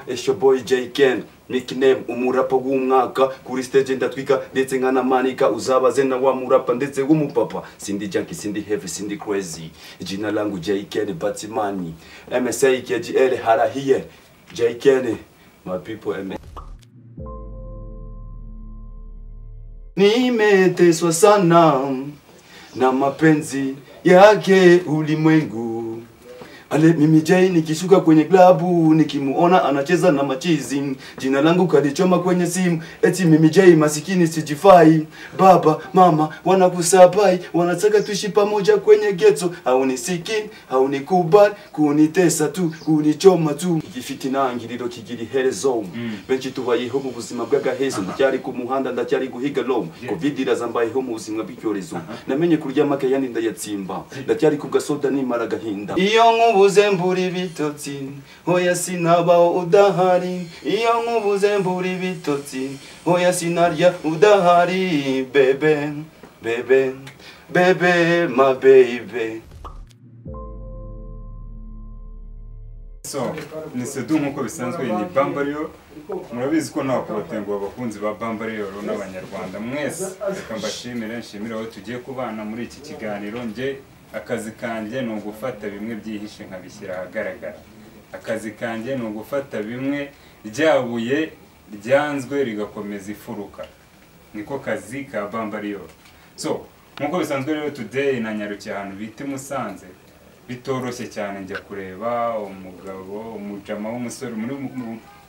It's your boy J Ken, nickname umurapa w'umwaka. Kuri stage ndatwika ndetse nkanamanika, uzabaze na wa murapa ndetse w'umupapa. Sindi junkie, sindi heavy, sindi crazy. Jina langu J Ken Batimani, MSA KGL harahiye. J Ken, my people. M Nimeteswa sana na mapenzi yake ulimwengu. Ale mimi Jay nikishuka kwenye klabu nikimuona anacheza na machizi. Jina langu kalichoma kwenye simu, eti mimi Jay masikini sijifai. Baba mama wanakusabai, wanataka tuishi pamoja kwenye ghetto. Haunisiki, haunikubali, kunitesa tu, kunichoma tu. Igifite intangiriro kigira iherezo. Benshi tubayeho mu buzima bw'agahezo. Ndacyari ku muhanda, ndacyari guhiga low. Covid irazambayeho mu buzima bw'icyorezo. Namenye kurya make yandi ndayatsimba. Ndacyari ku gasoda nimara agahinda. Iyo nkubuze mbura ibitotsi, hoya sinabaho udahari. Iyo nkubuze mbura ibitotsi, hoya sinarya udahari. Bebe, bebe, bebe, my baby. So, ni Sedu nkuko bisanzwe, ni Bambario. Murabizi ko nta kubatenguha abakunzi ba Bambario n'Abanyarwanda mwese. Reka mbashimire, nshimire aho tugiye kubana muri iki kiganiro. Nge akazi kanjye ni ugufata bimwe byihishe nkabishyira ahagaragara. Akazi kanjye ni ugufata bimwe ryabuye ryanzwe rigakomeza ifuruka. Niko kazi ka Bambario. So, nkuko bisanzwe rero, today nanyarukiye ahantu bita i Musanze. Bitoroshye cyane, njya kureba umugabo, umujama w'umusore muri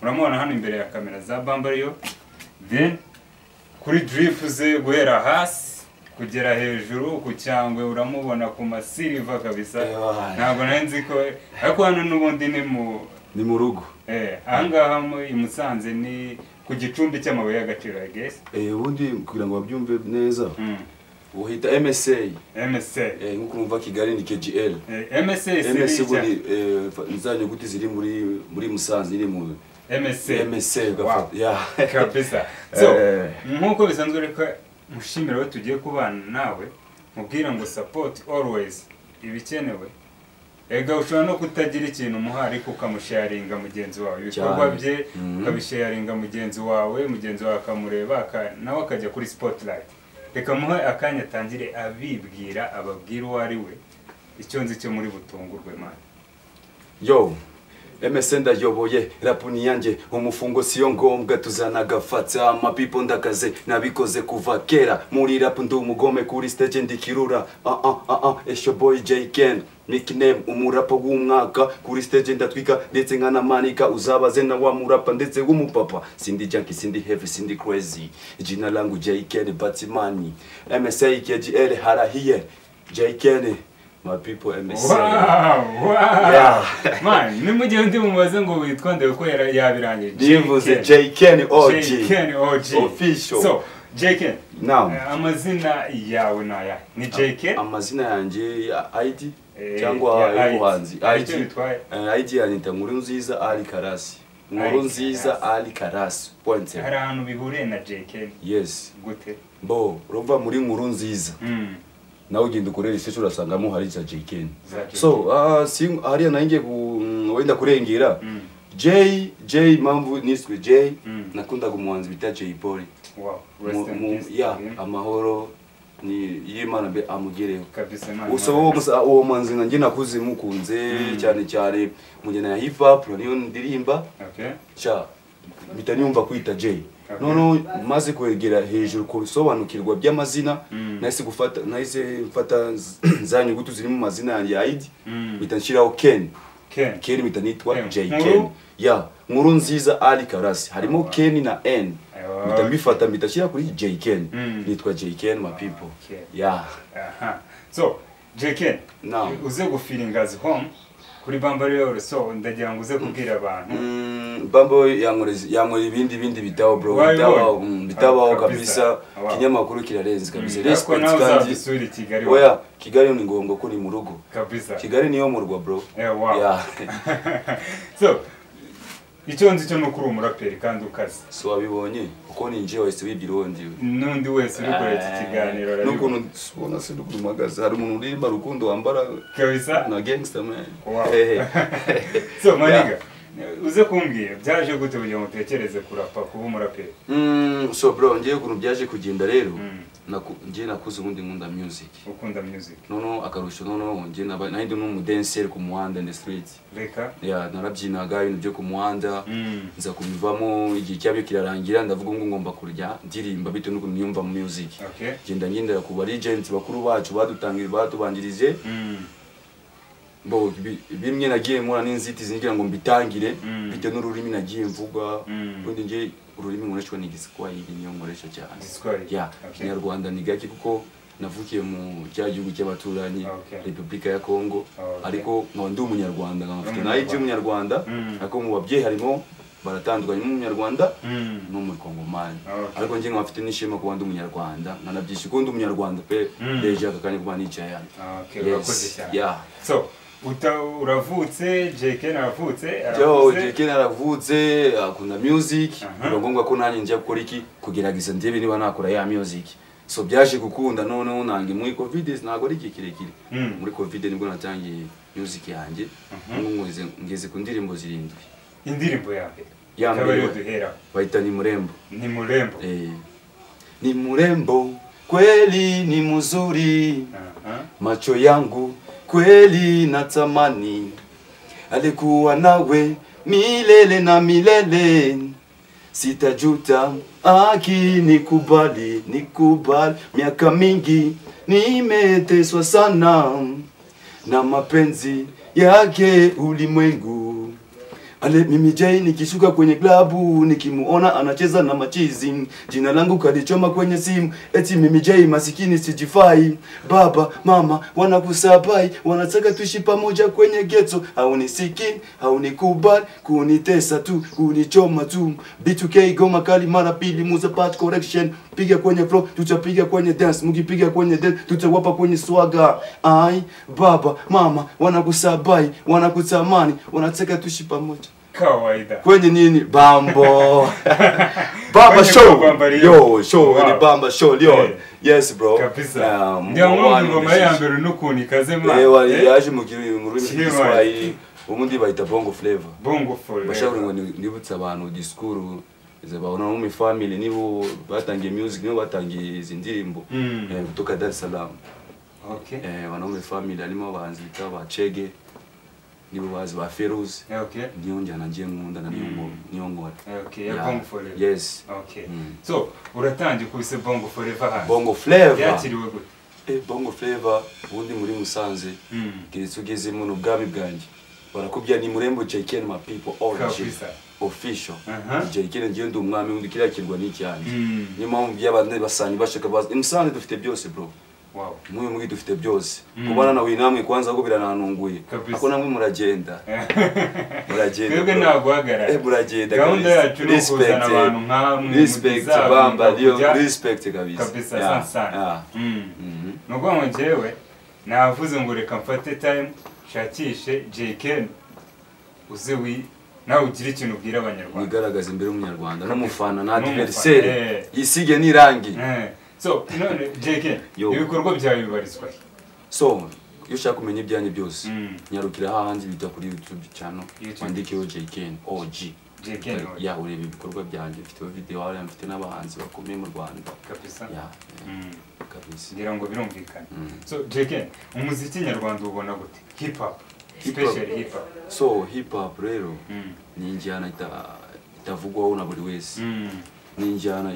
muramubona hano imbere ya kamera za Bambario. Then kuri drip ze guhera hasi kugera hejuru ku cyangwe uramubona ku masiliva kabisa. Ntabwo nari nzi ko, ariko hano n'ubundi ni mu ni mu rugo. Ahangaha i Musanze ni ku gicumbi cy'amabuye y'agaciro, I guess. Ubundi kugira ngo babyumve neza, uhita MSA. MSA. Nkuko urumva Kigali ni KGL. MSA. MSA ubundi za nyuguti ziri muri Musanze iri mu MSA. MSA ugafata. Yeah. Kabisa. So, nkuko bisanzwe reka mushimire we tugiye kubana nawe, mubwira ngo support always ibikenewe. Ega ushobora no kutagira ikintu umuha ariko ukamusharinga mugenzi wawe ibikorwa bye, ukabisharinga mugenzi wawe, mugenzi wawe akamureba nawe akajya kuri spotlight. Reka muhe akanya atangire abibwira, ababwira uwo ari we. Icyo nzi cyo muri butungurwe man. Yo, MSN ndayoboye rap ni yanjye, umufungo siyo ngombwa tuzanagafata. Ama people ndakaze nabikoze kuva kera. Muri rap ndi umugome, kuri stage ndikirura. It's your boy J Ken, nickname umurapa w'umwaka. Kuri stage ndatwika ndetse nkanamanika, uzabaze na wa murapa ndetse w'umupapa. Sindi junkie, sindi heavy, sindi crazy. Jina langu J Ken Batimani, MSA KGL harahiye. J Ken, my people. MSA. Wow, wow. Yeah. Man, ni mugihe ndi mumubaze ngo witwa nde ko yabirangije. Nivuze J Ken OG. J Ken OG. Official. So, J Ken. Now, amazina yawe naya ni J Ken? Amazina yanjye ya ID cyangwa y'ubuhanzi. ID. ID yanjye Nkuru Nziza Ali Karasi. Nkuru Nziza Ali Karasi. Point. Hari ahantu bihuriye na J Ken? Yes. Gute? Bo, urumva muri Nkuru Nziza. Nawe ugenda ukorera research urasangamo hari za J Ken. So, si hariya nanjye wenda kurengera. J J impamvu niswe J, nakundaga umuhanzi bita Jay Polly. Wow. Rest in peace. Yeah, amahoro ni y'Imana be amugereho. Kabisa Imana. Uso uwo muhanzi nanjye nakuze mukunze cyane cyane mu njyana ya hip hop niyo ndirimba. Okay. Cha mpita niyumva kwita J. Noneho maze kwegera hejuru kubisobanukirwa by'amazina, nahise gufata, nahise mfata za nyuguti ziri mu mazina yanjye ya ID, mpita nshyiraho Ken. Ken. Ken mpita nitwa J Ken. Yeah, Nkuru Nziza Ali Karasi. Harimo Ken na N. Mpita mbifata mpita shyira kuri J Ken. Nitwa J Ken, my people. Yeah. Aha. So, J Ken, now uze gufeeling as home kuri Bambario, so ndagira ngo uze kubwira abantu. Bambo yankoreza ibindi bitabo bro, bitabo bitabo kabisa. Kinyamakuru kirarenze kabisa. Respect kandi Kigali. Oya, Kigali ni ngombwa ko ni mu rugo. Kabisa. Kigali niyo murwa bro. Wow. Yeah. So, icyo nzi cyo nukuri umuraperi kandi ukaze. So wabibonye uko ninjiye wese wibwira uwo ndiwe. N'undi wese uri kureba iki kiganiro arabibona. N'ukuntu ubona se n'ukuntu mpagaze, hari umuntu uririmba rukundo wambara kabisa na gangster man. Wow. So maniga, Uze kumbwira byaje gute kugira ngo utekereze kurapa kuba umuraperi? So bro, ngiye ukuntu byaje kugenda rero, ngiye nakuze ubundi nkunda music. Ukunda music. Noneho akarusho, noneho ngiye nari ndi n'umudancer ku muhanda in the street. Reka. Yeah, narabyinaga ibintu byo ku muhanda. Nza kubivamo igihe cyabyo kirarangira, ndavuga ngo ngomba kurya ndirimba bitewe n'ukuntu niyumva mu music. Okay. Genda ngendera ku ba legends bakuru bacu badutangiye batubanjirije. Bo bimwe nagiye mura n'inzitizi ngira ngo mbitangire bitewe n'ururimi nagiye mvuga. Ubundi ngiye ururimi nkoreshwa ni Igiswahili, niyo nkoresha cyane. Igiswahili. Yeah, Okay. Kinyarwanda ni gake kuko navukiye mu cya gihugu cy'abaturanyi, Okay. Repubulika ya Kongo. Okay. Ariko nkaba ndi umunyarwanda, nkaba mfite Umunyarwanda. na ID y'umunyarwanda. Ariko mu babyeyi harimo baratandukanye, n'umunyarwanda n'umukongomani. Okay. Ariko njye nkaba mfite n'ishema kuba ndi umunyarwanda, nkanabyishima ko ndi umunyarwanda pe. Deja aka kanya kuba nicaye hano. Okay, urakoze cyane. Yeah. So uravutse, JK naravutse, Yo, aravuze. JK naravutse akunda music. Aha. Biba ngombwa ko nanjye njya gukora iki, kugerageza ndebe niba nakora ya music. So byaje gukunda, noneho nange muri covid, ntabwo ari igihe kirekire. Muri covid nibwo natangiye music yanjye. Ubu ngeze ku ndirimbo 7. Indirimbo ya mbere Ya akaba mbere ariyo duhera. Bayita Ni Murembo. Ni Murembo. Ni murembo kweli, ni mzuri, Aha. macho yangu kweli natamani, alikuwa nawe milele na milele, sitajuta akinikubali, nikubali. Miaka mingi nimeteswa sana na mapenzi yake ulimwengu. Ale mimi Jay nikishuka kwenye klabu, nikimuona anacheza na machizi, jina langu kalichoma kwenye simu, eti mimi Jay masikini sijifai. Baba mama wanakusabai, wanataka tuishi pamoja kwenye ghetto, haunisiki haunikubali, kunitesa tu kunichoma tu. B2K goma kali mara pili, muza part correction, piga kwenye flow tutapiga kwenye dance, mkipiga kwenye dance tutawapa kwenye swaga. Ai baba mama wanakusabai, wanakutamani, wanataka tuishi pamoja Kawaida. kwenye nini bambo baba Kwenye show. Bamba Leo. Yo show. Wow. Ni bamba show leo. Eh. Yes bro. Kabisa. Ngira ngo wani ingoma ya mbere n'ukuntu ikaze mwa. Yaje mu rurimi Kinyarwanda. rw'Igiswahili, ubundi bayita bongo flavor. Bongo flavor. Bashaka ngo nibutse abantu discours zababona no mu family, nibo batangiye music, nibo batangiye izi ndirimbo. Kutoka Dar es Salaam. Okay. Wanaume family harimo abahanzi bita ba Chege, nibo bazi ba Feroz. Okay. Niyo njyana ngiye nkunda na niyo nkora. Okay, ya Yeah. Bongo Forever. Yes. Okay. So uratangiye kubise Bongo Forever hano. Bongo Flavor. Yakiriwe gute? Bongo Flavor ubundi muri Musanze. Keretse ugeze mu ubwami bwanjye. Barakubwira ni Murembo JK and my people all Kabisa. Official. Aha. JK ngiye ndi umwami undi kiriya kirwa ni icyanjye. Niyo mpamvu by'abandi basanyi bashaka bazi. Musanze dufite byose bro. Wow. Mwe muri dufite byose. Kubana nawe namwe kwanza ko birananunguye. Kabisa. Ako namwe muragenda. Muragenda. Twebwe ntabwo guhagarara. Muragenda. Gahunda kabisa. yacu ni ukuzana abantu nkamwe. Respect Bamba Leo, respect kabisa. Kabisa, Yeah. asante sana. Yeah. Ni ukuvuga ngo njyewe navuze ngo reka mfate time nshakishe JK uze nawe ugire ikintu ubwira abanyarwanda. Wigaragaze imbere y'umunyarwanda n'umufana na N'umufana, adversaire. Yisige n'irangi. So none JK, Yo. ibikorwa byawe bibarizwa he? So iyo ushaka kumenya ibyanjye byose, nyarukira hahandi bita kuri YouTube channel, YouTube. wandikeho JK OG. JK OG. Ya, ureba ibikorwa byanjye, mfite video hariya, mfite n'abahanzi bakomeye mu Rwanda. Kabisa. Ya, kabisa. Ngira ngo birumvikana. So JK, umuziki nyarwanda ubona gute? Hip hop. Hip hop. Especially hip hop. So hip hop rero ni injyana itavugwaho na buri wese. Ni injyana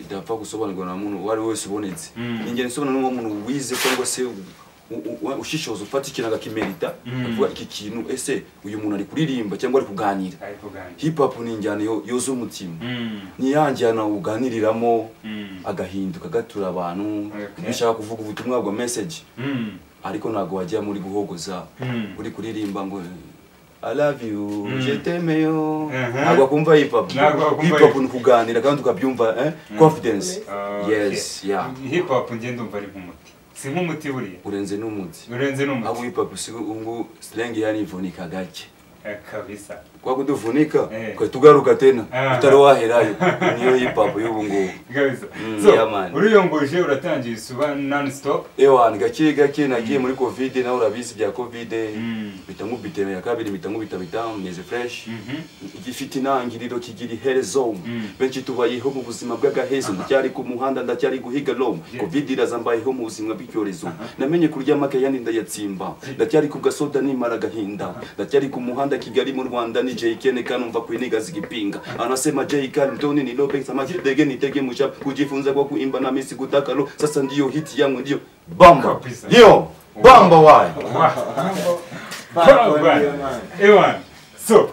idapfa gusobanurwa na muntu uwo ari we wese ubonetse. Ni injyana isobanurwa n'umuntu wize cyangwa se ushishoza, ufata ikintu akakimerita, akavuga iki kintu ese uyu muntu ari kuririmba cyangwa ari kuganira. Ari kuganira. Hip hop ni injyana yoza umutima. Ni ya njyana uganiriramo, agahinduka gatura abantu, Okay. ushaka kuvuga ubutumwa bwa message. Ariko ntabwo wajya muri guhogoza, uri kuririmba ngo I love you, je t'aime yo. Ntabwo wakumva hip hop. Ntabwo wakumva Hip hop hip hop. ni kuganira kandi ukabyumva, confidence. Okay. Yes, yeah. Hip hop nge ndumva ari nk'umuti. Si nk'umuti buriya. Urenze n'umuti. Urenze n'umuti. Ahubwo hip hop si ubu slang yanivunika gake. Kabisa. Kwa kudufunika kwa tugaruka tena utari waherayo niyo hip hop y'ubu ngubu kabisa. So uriyongoje uratangiye suba non stop. Ewa gake gake nagiye muri covid nawe urabizi bya covid bitangubite ya kabiri bitangubita bitameze fresh igifite intangiriro kigira iherezo benshi tubayeho mu buzima bw'agahezo ndacyari ku muhanda ndacyari guhiga low covid irazambayeho mu buzima bw'icyorezo namenye kurya make yandi ndayatsimba ndacyari ku gasoda nimara gahinda ndacyari ku muhanda Kigali mu Rwanda ni JK kanumva kwiniga zigipinga anasema JK Ntoni ni lobe samaki dege nitege mushap kujifunza kwa kuimba na misi kutaka lo sasa ndiyo hit yangu ndiyo bamba yo bamba why Ewan so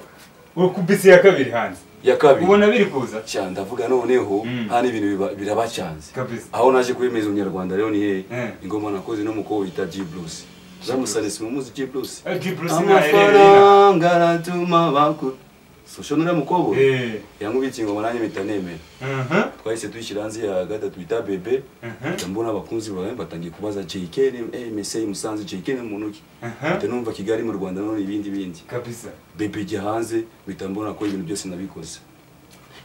ukubise ya kabiri hanze ya kabiri ubona biri kuza cyane ndavuga noneho hani ibintu birabacanze aho naje kwemeza umunyarwanda rero ni he ingoma nakoze no mukobwa bita G Blues zamusanisi mu muzi G Blues G Blues amafaranga aratuma baku so nura mukobwa yangubitse ingoma nanjye mitanemera twahise tuyishyira hanze ya gatatu bita bebe ndambona abakunzi bawe batangiye kubaza JK ni MC Musanze JK ni muntu ki numva Kigali mu Rwanda none ibindi bindi kabisa bebe ijya hanze bitambona ko ibintu byose nabikoze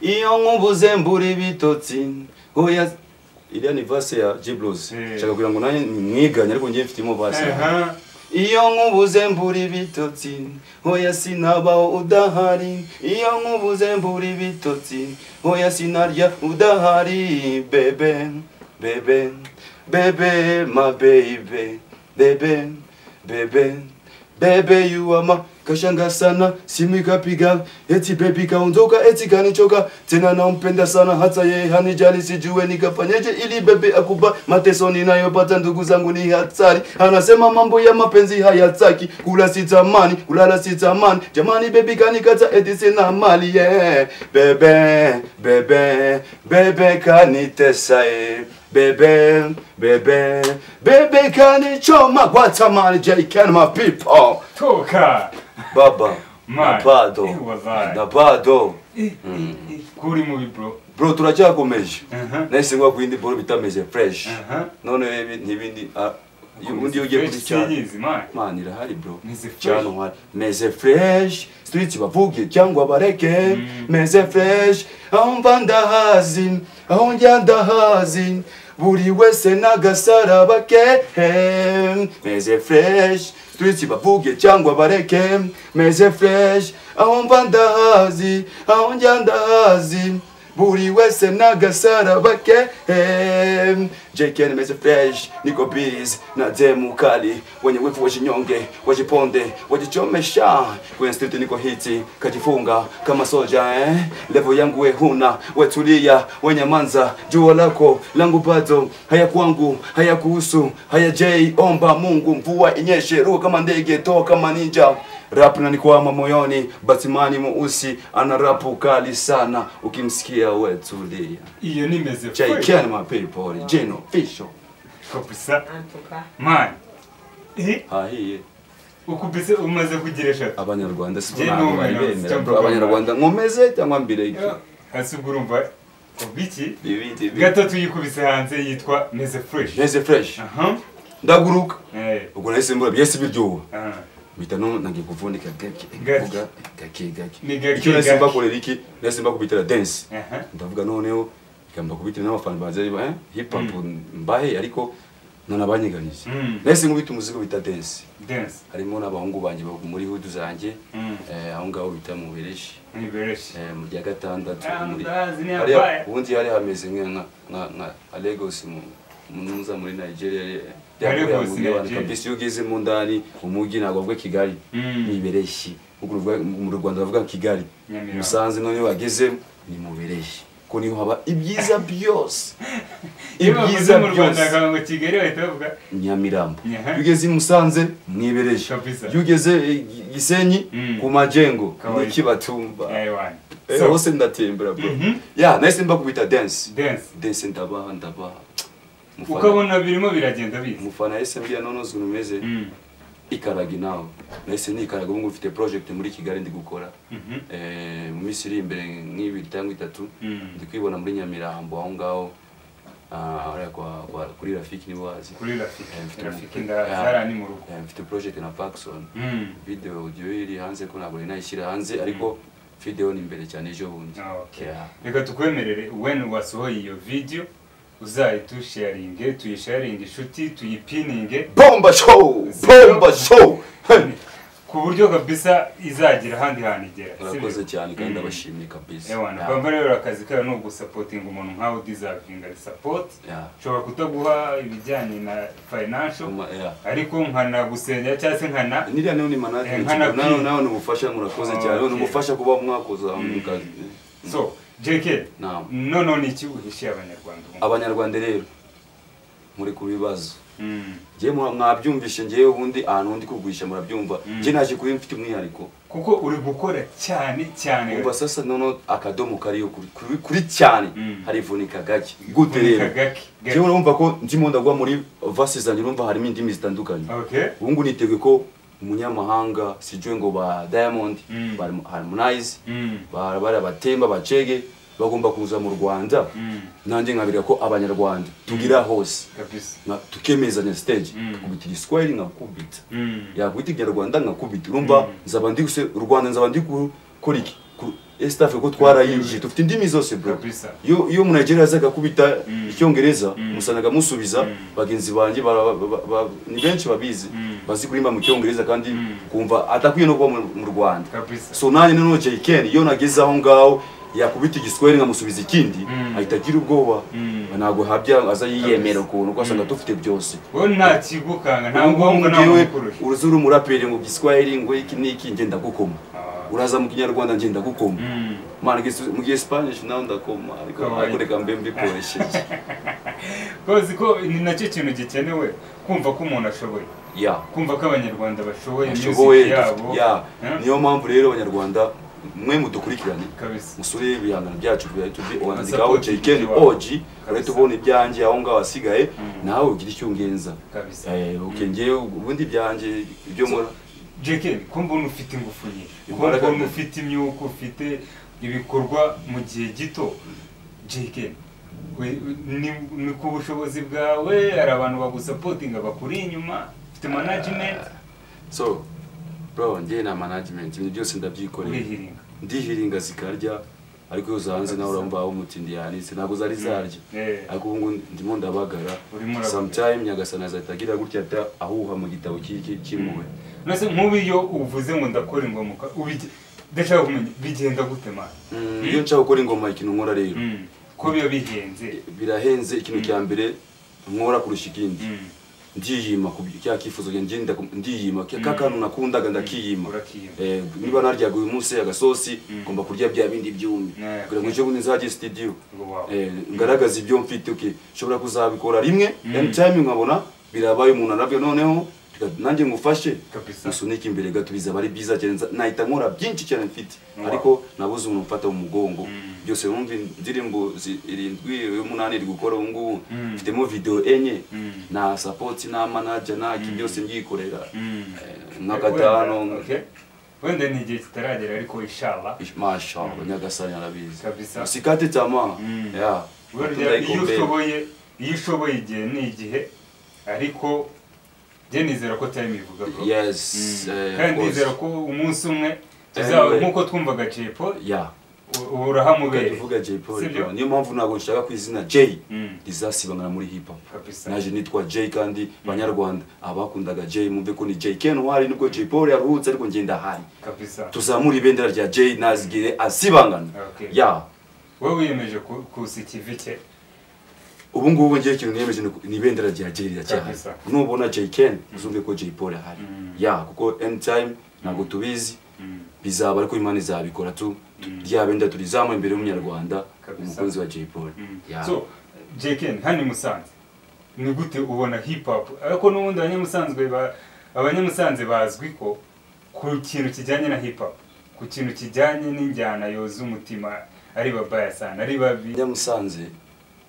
iyo nkubuze mbura ibitotsi oya iriya ni verse ya G Blues nshaka kugira ngo nanjye mwiganye ariko ngiye mfitemo verse iyo nkubuze mbura ibitotsi oya sinabaho udahari iyo nkubuze mbura ibitotsi oya sinarya udahari bebe bebe bebe my baby bebe bebe bebe you are my kashanga sana simikapiga eti baby kaondoka eti kanichoka tena nampenda sana hata yeye hanijali sijue nikafanyeje ili bebe akuba mateso ninayopata ndugu zangu ni hatari anasema mambo ya mapenzi hayataki kula sitamani kulala sitamani jamani baby kanikata eti sina mali yeah bebe bebe bebe kanitesa bebe bebe bebe kanichoma guatemala JK my people toka baba napado napado kuri mubi bro bro turacyakomeje nahise ngwa ku yindi bro bitameze fresh none n'ibindi ubundi ugiye kuri cyane man irahari bro cyane hari meze fresh street bavuge cyangwa bareke meze fresh aho mva ndahazi aho njya ndahazi buri wese n'agasaraba ke meze fresh street bavuge cyangwa bareke meze fresh aho mva ndahazi aho njya ndahazi buri wese n'agasaraba ke JK meze fresh niko biz na demu kali wenye wivu wajinyonge wajiponde wajichomesha kwenye street niko hiti kajifunga kama soja level yangu we huna wetulia wenyamanza jua lako langu bado haya kwangu haya kuhusu haya J omba Mungu mvua inyeshe ruka kama ndege toa kama ninja rap na nikwama moyoni Batman mweusi ana rapu kali sana ukimsikia wetulia iyo ni meze fresh JK my people Gino official kabisa man ahiye ukubise umaze kugira eshatu abanyarwanda si bemera abanyarwanda nkomeze cyangwa mbireke asugurumva ubiki gatatu yikubise hanze yitwa meze fresh meze fresh ndaguruka ubwo nahise mbura byese biryoha bita no nangiye kuvunika gake gake gake icyo nahise mbakorera iki nahise mbakubitira dance ndavuga noneho ikamba kubitira n'abafana baze hip hop mbahe ariko nanabanyeganije nahise nkubita umuziki bita dance dance harimo n'abahungu banjye muri hood zanjye aho ngaho bita mu Bereshi mu rya gatandatu muri ubundi hari hameze nka nka Lagos mu munuza muri Nigeria kabisa iyo ugeze mu ndani umugi ntabwo bavuga Kigali ni Bereshi mu Rwanda bavuga Kigali Musanze none wageze ni mu Bereshi ko niho haba ibyiza byose ibyiza mu Rwanda ngo Kigali bahita bavuga Nyamirambo iyo ugeze i Musanze mwibereje iyo ugeze Gisenyi ku Majengo n'ikibatumba hose ndatembera bro ya nahise mbakubita dance dance ndabaha ukabona birimo biragenda biza umufana yahise mbwira none uzi umeze ikaragi nawe nahise nikaraga ubu mfite project muri Kigali ndi gukora mu minsi iri imbere nk'ibiri cyangwa itatu ndi kwibona muri Nyamirambo aho ngaho Kwa kuri Rafiki ni wazi. Kuri Rafiki. Rafiki ndazara ni mu rugo. Mfite project na Paxson. Video audio iri hanze ko ntabwo nayishyira hanze ariko video ni imbere cyane ejo bundi. Reka tukwemerere when wasohoye iyo video uzayitusharinge, tuyisharinge inshuti, tuyipininge. Bomba show, bomba show. Ku buryo kabisa izagira ahandi hantu igera. Murakoze cyane kandi ndabashimiye kabisa. Ewana, bamba rero akazi kayo ni ugusapotinga umuntu nkawe udeservinga support. Nshobora kutaguha ibijyanye na financial ariko nkanagusenya cyangwa se nkana niriya nayo ni management nawe ni ubufasha murakoze cyane ni ubufasha kuba mwakoza mu kazi. So JK, no ni iki uhishiye Abanyarwanda? Abanyarwanda rero muri ku bibazo. Ngiye mwabyumvishe ngiye ubundi ahantu ndi kugurisha murabyumva. Ngiye naje kuri mfite umwihariko. Kuko uri gukora cyane cyane. Umva sasa nono akadomo kariyo kuri cyane harivunika gake. Gute rero? Ngiye urumva ko ndimo ndagwa muri verses zanjye urumva harimo indimi zitandukanye. Ubu ngo niteguye ko umunyamahanga sijwe ngo ba Diamond, ba Harmonize, ba Batemba, bacege bagomba kuza mu Rwanda. Nanjye nkabira ko Abanyarwanda tugira hose tukemezanya stage kubita igiswahili nkakubita yakubita ikinyarwanda nkakubita urumva nzaba ndi u Rwanda nzaba ndi gukora iki East Africa ko twarayinjiye dufite indimi zose bro. Iyo mu Nigeria azaga kubita icyongereza musanaga musubiza bagenzi banjye ni benshi babizi bazi kurimba mu cyongereza kandi kumva atakwiye no kuba mu Rwanda. So nanjye noneho JK iyo nageze aho ngaho yakubita igiswahili nkamusubiza ikindi ahita agira ubwoba ntabwo habya aza yiyemera ukuntu ko asanga dufite byose. Wowe nta kigukanga nta ngombwa nta mukurusha. Uruzuru umuraperi ngo giswahili ngo iki niki ngenda gukoma. Uraza mu kinyarwanda ngenda gukoma. Mana mu Spanish naho ndakoma ariko reka mbe mbikoresheje. Kozi ko ni nacyo kintu gikenewe kumva ko umuntu ashoboye. Kumva ko Abanyarwanda bashoboye music yabo. Niyo mpamvu rero Abanyarwanda mwe mudukurikirane musure ibihangano byacu bya YouTube wandikaho JK OG urahita ubona ibyanjye aho ngaho asigaye nawe ugira icyo ungenza. Okay ngiye ubundi ibyanjye ibyo nkora. JK ko mbona ufite ingufu nyinshi, ko mbona ufite imyuka, ufite ibikorwa mu gihe gito. JK ni ku bushobozi bwawe hari abantu bagusapotinga bakuri inyuma, ufite management? So bro ngiye na management ibintu byose ndabyikorera. Ndihiringa zikarya ariko yo zanze nawe urumva aho umutindi yanitse ntabwo zari zarya ariko ubu ndimo ndabagara sometime Nyagasana azatagira gutya ata ahuha mu gitabo cy'imuwe. Nase nkubi iyo uvuze ngo ndakora ingoma ndashaka kumenya bigenda gute man? Iyo nshaka gukora ingoma ikintu nkora rero ko biyo bihenze birahenze ikintu cya mbere nkora kurusha ikindi ndiyima ku cya kifuzo ngenda ndiyima kakantu nakundaga ndakiyima. Niba naryaga uyu munsi agasosi ngomba kurya bya bindi byumye kugira ngo ejo bundi nzajye studio ngaragaza ibyo mfite. Okay nshobora kuzabikora rimwe anytime nkabona birabaye umuntu aravyo noneho nanjye ngufashe musunike imbere gato bizaba ari byiza cyane nahita nkora byinshi cyane mfite ariko nabuze umuntu mfata mu mugongo byose numva indirimbo 7 8 iri gukora ubu ngubu mfitemo video 4 na support na manager na ki byose ngikorera nka gatano. Wenda ni igihe kitaragera ariko inshallah mashallah Nyagasani arabizi usikate tamaa. Iyo ushoboye igihe ni igihe ariko je nizera ko time ivuga bro. Yes. Kandi nizera ko umunsi umwe tuzaba nkuko twumvaga Jay Paul. Urahamubere. Uvuga Jay Paul. Niyo mpamvu ntabwo nshaka ku izina Jay rizasibangana muri hip hop. Naje nitwa Jay kandi Banyarwanda abakundaga Jay mumve ko ni Jay Ken wari nubwo Jay Paul yaruhutse ariko ngenda hari. Tuzamura ibendera rya Jay nazigire asibangana. Wowe wiyemeje kusa ikivi cye? Ubu ngubu ngiye ikintu niyemeje ni ibendera rya Jay riracyahari. Nubona Jay Ken uzumve ko Jay Paul ahari. Kuko anytime ntabwo tubizi bizaba ariko Imana izabikora tu rya benda turizamwe imbere y'umunyarwanda umukunzi wa Jay Paul. So Jay Ken hano Musanze ni gute ubona hip hop? Ariko n'ubundi abanyamusanze bazwi ko ku kintu kijyanye na hip hop, ku kintu kijyanye n'injyana yoza umutima ari babaya sana ari babi. Abanyamusanze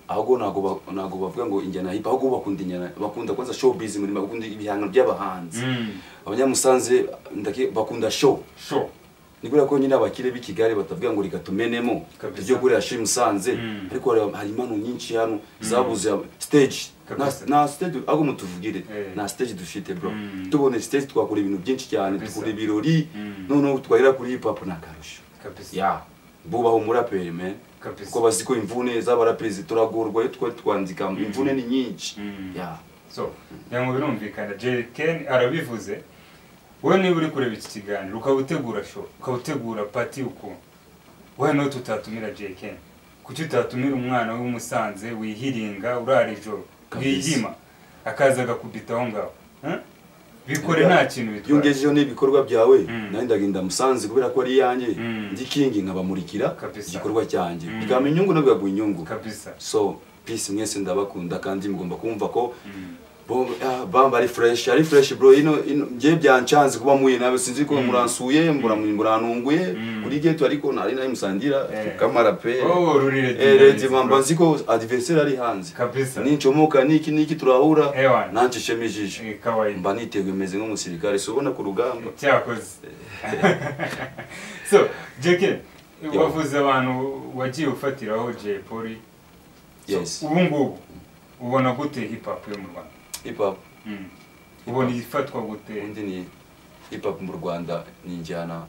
ahubwo ntago bavuga ngo injyana hip hop, ahubwo bakunda injyana, bakunda kwanza showbiz muri bakunda ibihangano by'abahanzi. Abanyamusanze bakunda show. Ni kubera ko nyine abakire b'i Kigali batavuga ngo reka tumenemo Kabisa. tujye kuri Hashim Musanze, ariko hari impano nyinshi hano zabuze stage. Kabisa. Na stage ahubwo mutuvugire, na stage dufite bro. Tubone stage twakora ibintu byinshi cyane, Kabisa. dukora ibirori, noneho twahera kuri hip hop n'akarusho. Kabisa. Ya, bubaho umuraperi man. Kabisa. Kuko bazi ko imvune z'abaraperi turagorwa iyo twari twandika, imvune ni nyinshi. Ya. So ngira ngo birumvikana, Jay Ken arabivuze. Wowe niba uri kureba iki kiganiro, ukaba utegura show, ukaba utegura party, ukuntu wowe niwe tutatumira Jay Ken, kuki utatumira umwana w'Umusanze wihiringa, urara ijoro, Kabisa. wiyima, akaza agakubita aho ngaho? Huh? Bikore, nta kintu Iyo bitwaye. ngejejeho n'ibikorwa byawe, nanjye ndagenda Musanze kubera ko ari iyanjye, ndi king, nkabamurikira Kabisa. igikorwa cyanjye, bikampa inyungu no bikaguha inyungu. Kabisa. So peace mwese, ndabakunda kandi mugomba kumva ko Bamba ari fresh, ari fresh bro. Ino ngiye byancanze kuba muye nawe, sinzi ko muransuye, muranunguye kuri ghetto, ariko nari nayo musangira kamara pe. Oh, ruri ready, Eh, ready ndabizi, mamba, bro. nzi ko adversaire ari hanze. Kabisa. Nincomoka niki niki turahura, Ewana. nancishemo ijisho. Eh, kawaida. Mba niteguye, meze nk'umusirikare, si ubona ku rugamba. Cyakoze. So JK, Yo. wavuze abantu wagiye ufatiraho, Jay Polly. So, Yes. ubu ngubu ubona gute hip hop yo mu Rwanda? Hip hop Ubona ifatwa gute? Ubundi ni hip hop mu Rwanda ni injyana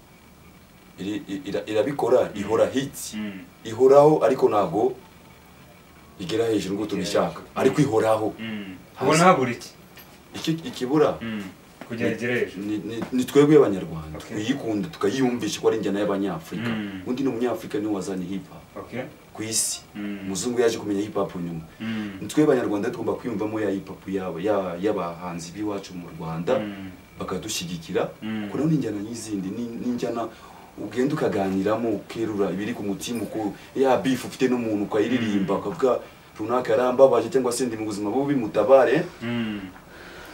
irabikora, ihora hit, ihoraho, ariko ntago igera hejuru ngo tubishaka, ariko ihoraho. Ubona habura iki? Ikibura Kugira igere hejuru. ni twebwe abanyarwanda kuyikunda, tukayiyumvisha ko ari injyana y'abanyafurika. Undi ni umunyafurika niwe wazanye hip hop ku isi. Umuzungu yaje kumenya hip hop nyuma. Ni twebwe abanyarwanda tugomba kwiyumvamo ya hip hop yabo, y'abahanzi b'iwacu mu Rwanda, bakadushyigikira, kuko naho ni injyana nk'izindi, ni injyana ugenda ukaganiramo, ukerura ibiri ku mutima, uko ya beef ufite n'umuntu ukayiririmba, ukavuga runaka yarambabaje cyangwa se ndi mu buzima bubi, mutabare.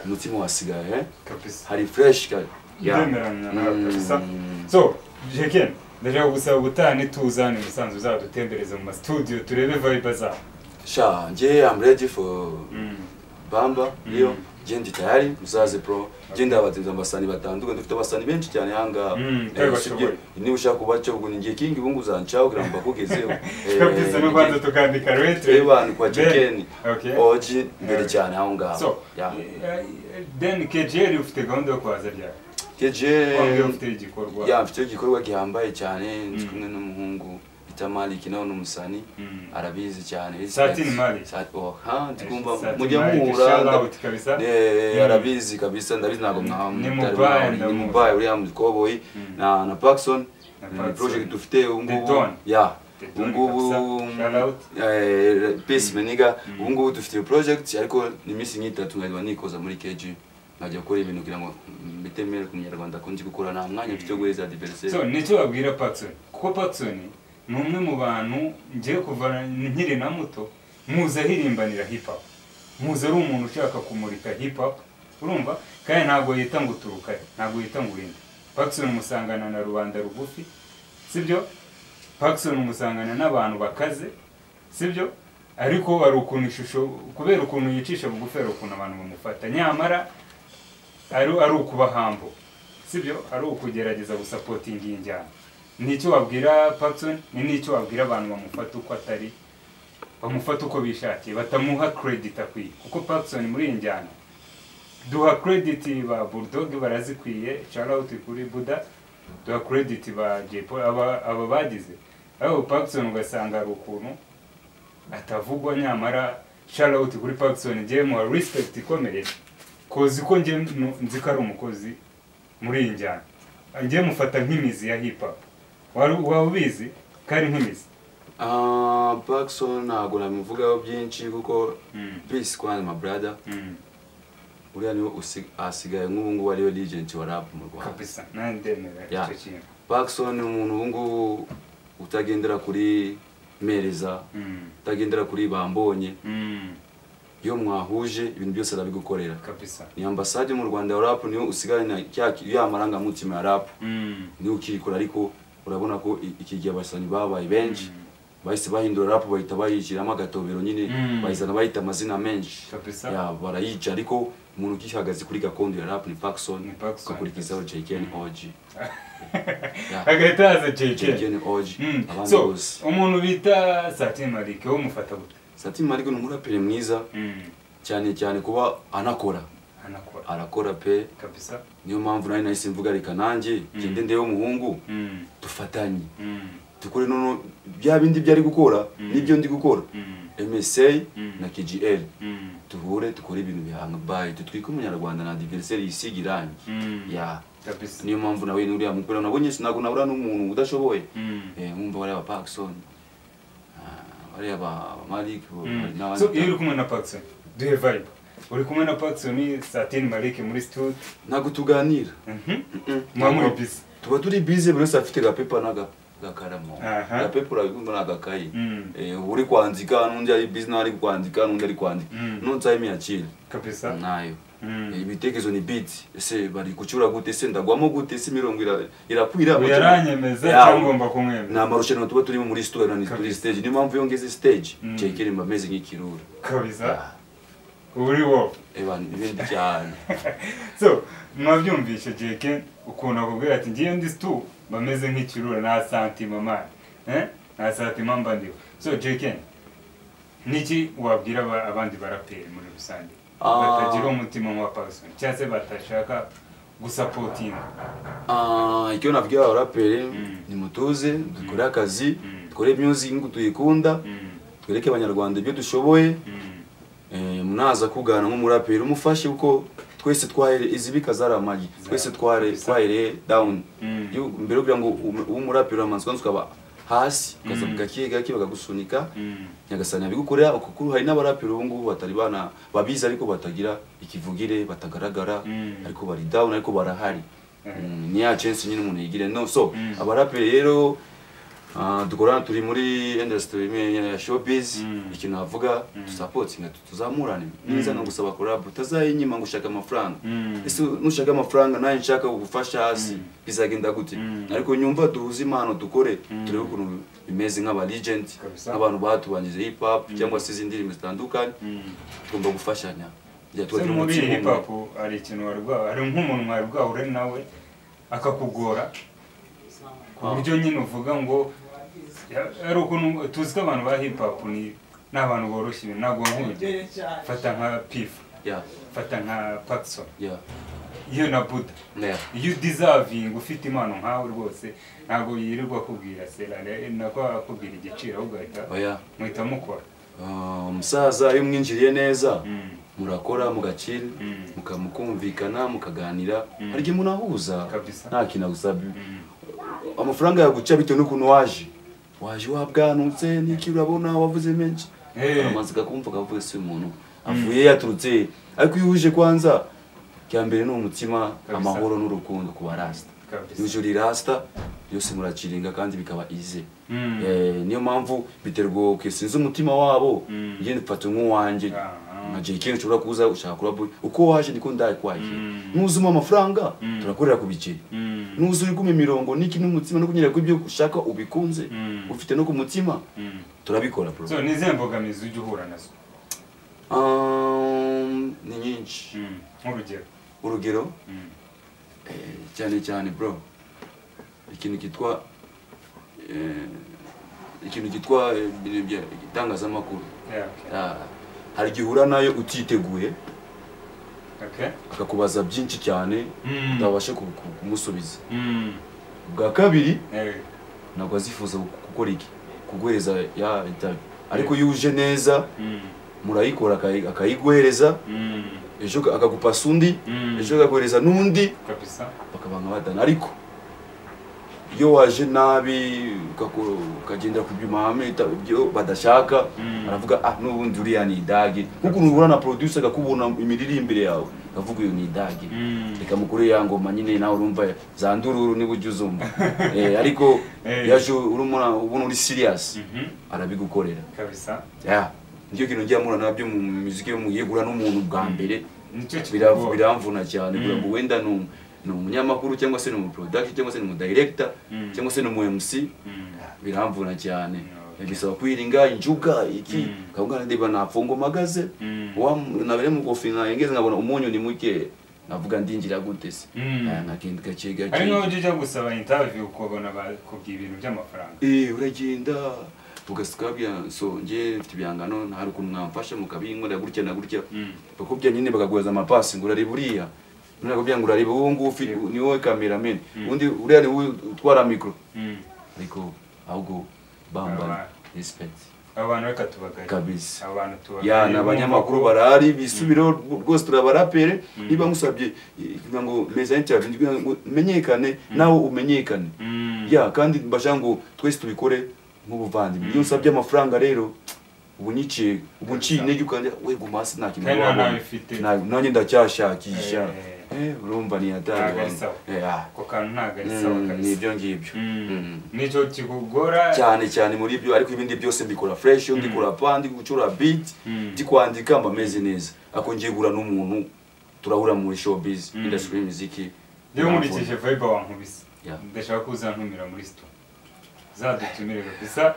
Ku mutima wasigaye, eh? Kabisa. Hari fresh ka ya. Ndemeranya nawe kabisa. So JK, ndashaka gusaba ubutaha nituza hano i Musanze uzadutembereze mu ma studio, turebe vibe zabo. Sha, nje I'm ready for Bamba iyo nje ndi tayari, muzaze bro. Nje ndabatinza abasani batandukanye, dufite abasani benshi cyane hanga. Kandi bashoboye. Niba ushaka kubaca ubwo ni ngiye king, ubu uzancaho kugira ngo mbakugezeho. Kabisa, no kwanza tukandika retro. Ebana kwa Jekeni. Okay. Oji mbere cyane aho ngaho. So, Yeah. then KGL ufite gahunda yo kuhaza ryari? KGL Wambwiye ufite igikorwa. Ya, mfite igikorwa gihambaye cyane, ndi kumwe n'umuhungu bita Malik, nawe ni umusani, arabizi cyane. Satin Malik. Oh, ha, ndikumva Satin mujya Malik, muhura. shout out kabisa. Arabizi kabisa, ndabizi ntabwo mwa Ni mutari Mubayi, mwahura. Ni ndamuzi. Mubayi uriya mukoboyi na Paxson. Na Ni Paxson. project dufite ubu The ngubu. Don. Ya. The Ubu Don ngubu kabisa. Shout out. Peace meniga. Ubu ngubu dufite iyo project, ariko ni iminsi nk'itatu nkajya nikoza muri KG, nkajya gukora ibintu kugira ngo mbitemere ku munyarwanda ko ndi gukora, nta mwanya mfite wo guheza adversaire. So nicyo babwira Paxson, kuko Paxson ni umwe mu bantu ngiye kuva nkiri na muto muzi ahirimbanira hip hop, muzi ari umuntu ushaka kumurika hip hop, urumva? Kandi ntabwo yita ngo uturuka he, ntabwo yita ngo urinde. Paxson umusangana na rubanda rugufi, sibyo? Paxson umusangana n'abantu bakaze, sibyo? Ariko hari ukuntu ishusho, kubera ukuntu yicisha bugufi, hari ukuntu abantu bamufata, nyamara ari ukuba humble, sibyo? Ari ukugerageza gusupportinga iyi njyana. Nicyo wabwira Paxson, ni n'icyo wabwira abantu bamufata uko atari, bamufata uko bishakiye, batamuha credit akwiye? Kuko Paxson muri iyi njyana, duha credit ba Bulldog barazikwiye, shout out kuri Buda, duha credit ba Jay Polly, aba bagize, ariko Paxson ugasanga hari ukuntu atavugwa. Nyamara shout out kuri Paxson, njyewe muha respect ikomeye, kozi ko njye nzi ko ari umukozi muri iyi njyana. Njye mufata nk'imizi ya hip hop. Wari waba ubizi ko ari nk'imizi? Ah, Paxson ntabwo nabimuvugaho byinshi kuko peace kwanza my brother. Uriya niwe asigaye nk'ubu ngubu ariwe legend wa rap mu Rwanda. Kabisa, nanjye ndemera Yeah. icyo kintu. Paxson ni umuntu ubu ngubu utagendera kuri mereza, utagendera kuri bambonye. Iyo mwahuje ibintu byose arabigukorera. Kabisa. Ni ambasade mu Rwanda ya rap, niyo usigarana ya marangamutima ya rap, niyo ukirikora. Ariko urabona ko iki gihe abasanyi babaye benshi, bahise bahindura rap, bahita bayishyiramo agatobero nyine, bayizana bayita amazina menshi. Kabisa. Ya, barayica, ariko Umuntu ukihagaze kuri gakondo ya rap ni Paxson, ukakurikizaho JKN OG. Agahita haza JKN OG. So umuntu bita Satin Malik wo mufata gute? Satin Malik ni umuraperi mwiza cyane cyane kuba anakora. Arakora pe kabisa. Niyo mpamvu nari nahise mvuga reka nanjye ngende ndebe umuhungu dufatanye dukore nono bya bindi byari gukora nibyo ndi gukora MSA na KGL duhure dukore ibintu bihanga bayi dutwike umunyarwanda na adversaire yisiga irangi ya kabisa. Niyo mpamvu nawe nuriya mukora nabonye sinago nabura n'umuntu udashoboye nkumva bari aba Paxson bari aba Malik n'abandi. So iyo uri kumwe na Paxson duhe vibe. Uri kumwe na Paxson Satin Malik muri studio ntago tuganira. Mwa muri busy. Tuba turi busy buri wese afite gapepa naga gakaramo. Gapepa urabumva nagakayi. Uri kwandika n'undi ari busy n'ari kwandika n'undi ari kwandika. No time ya chill. Kabisa. Nayo. Ibitekerezo ni beat. Ese bari kucura gute se ndagwamo gute se mirongo irakwira. Yaranyemeza cyangwa ngomba kumwemeza. Na marushanwa tuba turimo muri studio na turi stage. Niyo mpamvu yongeze stage. JKN mbameze nk'ikirura. Kabisa. Uri wo ibindi cyane. So mwabyumvishe JK ukuntu akubwira ati ngiye ndi stu bameze nk'ikirura na santima man na santima mba ndiho. So JK niki wabwira abandi baraperi muri rusange batagira umutima nka Paxson cyangwa se batashaka gusapotinga? Icyo nabwira abaraperi ni mutuze dukore akazi, dukore music ngo tuyikunda, twereke abanyarwanda ibyo dushoboye. Munaza kugana nk'umuraperi umufashe uko twese twahere izibika zaramagi twese twahere down. Mbere kugira ngo umuraperi amanzwe ukaba hasi ukaza gake gake bakagusunika. Nyagasani abigukorera ukukuru. Hari n'abaraperi ubu ngubu batari bana babizi ariko batagira ikivugire batagaragara ariko bari down ariko barahari. Ni ya chance nyine umuntu yigire no. So abaraperi rero dukorana turi muri industry imwe ya showbiz. Ikintu navuga tusapotinga tuzamurane niza no gusaba collab utazayinyima ngo ushaka amafaranga. Ese nushaka amafaranga naye nshaka kugufasha hasi bizagenda gute? Ariko nyumva duhuze impano dukore turebe ukuntu bimeze nk'aba legend abantu batubanyize hip hop cyangwa se izindi ndimi zitandukanye. Tugomba gufashanya. Muri hip hop ari ikintu warwa ari nk'umuntu mwari bwahure nawe akakugora ku buryo nyine uvuga ngo ari ukuntu tuzi ko abantu ba hip hop ni n'abantu boroshye ibintu ntabwo nk'urugero fata nka Pif, fata nka Paxson, iyo na Buddha, iyo deserving ufite impano nkawe rwose ntabwo yirirwa akubwira serare nako akubwira igiciro ahubwo ahita muhita mukora. Umusaza iyo mwinjiriye neza murakora mugakira mukamukumvikana mukaganira hari igihe munahuza nta kintu agusabye. Amafaranga yaguca bitewe n'ukuntu waje wabwanutse n'iki urabona wavuze menshi amaze gakumva kavuye si umuntu avuye yaturutse. Ariko iyo uje kwanza cya mbere ni umutima amahoro n'urukundo ku barasta. Iyo uri rasta byose muraciringa kandi bikaba easy. Niyo mpamvu biterwa sinzi umutima wabo ngiye mfata nk'uwanjye nka JK ushobora kuza ushaka kurabo uko waje niko ndakwakira. Nuzuma amafaranga turakorera ku biceri. Nuzu uri kuma imirongo niki n'umutima no kunyera ku ibyo ushaka ubikunze ufite no ku mutima turabikora bro. So nize mbogamizi ujye uhura nazo? Ni nyinshi. Nk'urugero? Urugero cyane cyane bro ikintu kitwa itangazamakuru. Hari igihe uhura nayo utiteguye akakubaza byinshi cyane utabasha kumusubiza. Bwa kabiri ntabwo azifuza gukora iki kuguhereza ya interview, ariko iyo uje neza murayikora akayiguhereza ejo akagupasa undi ejo akaguhereza n'undi bakaba nka batanu. Ariko iyo waje nabi ukagenda ku byumahame ibyo badashaka aravuga n'ubundi uriya ni idage. Kuko uhura na producer akakubona imiririmbire yawe akavuga uyu ni idage reka mukuru ya ngoma nyine nawe urumva za ndururu niba ujya uzumva. Ariko yaje urumuna ubona uri serious arabigukorera kabisa. Nicyo kintu njya mura nabyo mu muziki yo muyegura n'umuntu bwa mbere biramvuna cyane kugira ngo wenda ni umunyamakuru cyangwa se ni umu producer cyangwa se ni umu director cyangwa se ni umu MC biramvuna cyane. Bisaba kwiringa injuga iki kavuga ndiba nafungo magaze wa nabere mu kofi na ngeze nkabona umunyu ni muke navuga ndinjira gute se nkagenda gake gake. Ari nkaho ujya gusaba interview ukabona bakubwiye ibintu by'amafaranga. Uragenda ugasukabya so nje mfite ibihangano hari ukuntu mwamfasha mukabinkorera gutya na gutya bakubya nyine bakaguhaza amapasi ngo urareba uriya nakubwira ngo urareba uwo ngufi ni wowe cameraman undi uriya ni wowe utwara micro ariko ahubwo bamba respect abantu reka tubagaye kabisa abantu tubagaye ya n'abanyamakuru barahari bisubiro rwose turabarapere niba ngusabye kugira ngo meza interview ngo menyekane nawe umenyekane ya kandi mbasha ngo twese tubikore nk'ubuvandimwe. Iyo nsabye amafaranga rero ubu niciye ubu nciye intege ukajya we guma hasi nta kintu wabona nanjye ndacyashakisha urumva ni hatari ako kantu ntabwo ari sawa kabisa. Nibyo ngibyo nicyo kikugora cyane cyane muri ibyo ariko ibindi byose mbikora fresh ndi kurapa ndi gucura beat ndi kwandika mba meze neza ako ngiye gura n'umuntu turahura muri showbiz industry music. Rero nkurikije vibe wankubise ndashaka ko uzantumira muri sto zadutumire kabisa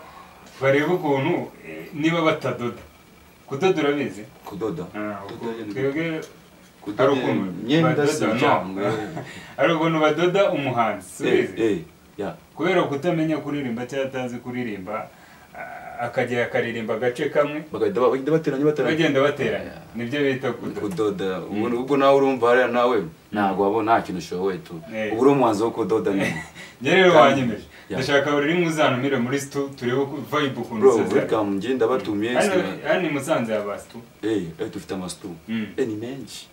barebe ukuntu niba batadoda kudoda urabizi kudoda twebwe ari ukuntu badoda umuhanzi subizi kubera kutamenya kuririmba cyangwa atazi kuririmba akagera akaririmba agace kamwe bagenda bateranya bateranya nibyo bita kudoda. Ubwo nawe urumva hariya nawe ntabwo wabona nta kintu ushoboye tu ubu uri umuhanzi wo kudoda nyine. Njye rero wanyemeje ndashaka buri rimwe uzantumire muri stu turebe uko vibe ukuntu isaza. Bro welcome njye ndabatumiye hano i Musanze haba stu dufite amastu ni menshi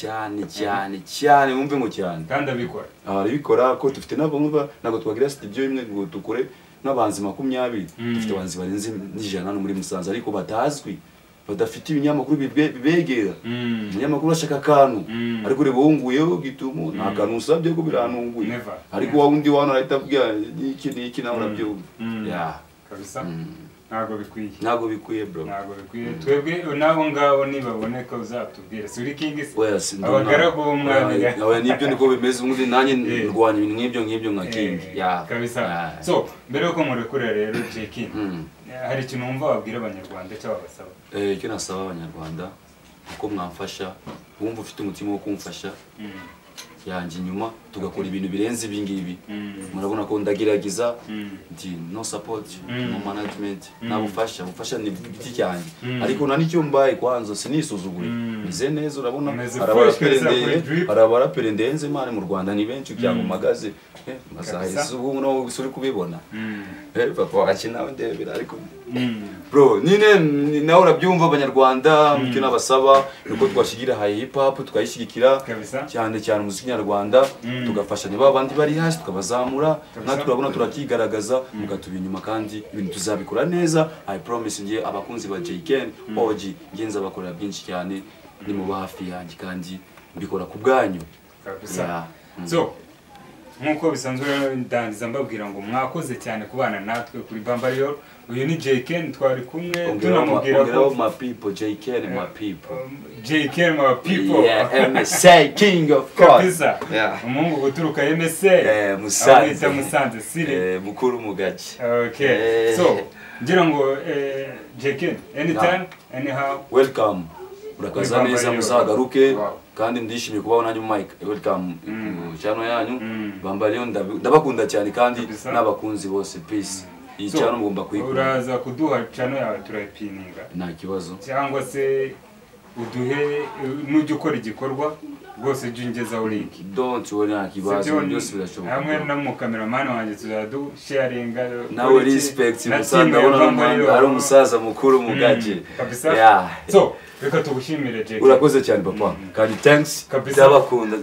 cyane cyane cyane wumve ngo cyane kandi abikora arabikora ko dufite nabo ntabwo twagira studio imwe ngo dukore n'abanzi 20 dufite abanzi barenze 100 hano muri Musanze ariko batazwi badafite ibinyamakuru bibegera. Umunyamakuru ashaka akantu ariko ureba wunguyeho gitumo nta kantu usabye ko biranunguye ariko wa wundi wano arahita avuga iki n'iki nawe urabyumva kabisa. Ntabwo bikwiye ntabwo bikwiye bro ntabwo bikwiye. Twebwe nabo ngabo nibaboneka uzatubwira si uri king se abagaragu b'umwami nibyo niko bimeze ubundi nanjye ndwanya ibintu nk'ibyo ngibyo nka king kabisa. So mbere yuko murekura rero JK hari ikintu wumva wabwira abanyarwanda cyangwa babasaba? Icyo nasaba abanyarwanda uko mwamfasha wumva ufite umutima wo kumfasha yanjye inyuma tugakora ibintu birenze ibi ngibi. Murabona ko ndagerageza nti no support no management nabufasha bufasha ni giti cyanjye ariko nta nicyo mbaye kwanza sinisuzugure meze neza urabona arabarapere ndenze mane mu Rwanda ni benshi cyangwa magaze masaha ubu no uri kubibona papa wacu nawe ndebera ariko bro nyine nawe urabyumva abanyarwanda icyo nabasaba nuko twashigira hip hop tukayishyigikira cyane cyane umuziki nyarwanda tugafashanya babandi bari hasi tukabazamura natwe turabona turakigaragaza mugatuba inyuma kandi ibintu tuzabikora neza. I promise ngiye abakunzi ba JKN OG ngiye nzabakorera byinshi cyane ni mu hafi yanjye kandi mbikora ku bwanyu kabisa. So nkuko bisanzwe ndangiza mbabwira ngo mwakoze cyane kubana natwe kuri Bambariyo. Uyu ni JKN twari kumwe tunamubwira ko my people JKN my people JKN my people yeah MSA king of course. Umuhungu guturuka MSA Musanze Musanze City mukuru mu gace. Okay so ngira ngo JKN anytime anyhow welcome urakaza neza muzagaruke kandi ndishimiye kubaho nanyu Mike welcome ku channel yanyu Bambariyo ndabakunda cyane kandi n'abakunzi bose peace. Iyi channel mugomba kuyikunda. Uraza kuduha channel yawe turayipininga nta kibazo cyangwa se uduhe nujya ukora igikorwa rwose jya ungezaho link don't worry nta kibazo byose birashoboka hamwe na mu cameraman wanjye tuzadu sharinga nawe respect musaza ndabona ari umusaza mukuru mu gace kabisa. So reka tugushimire JK urakoze cyane papa kandi thanks ndabakunda.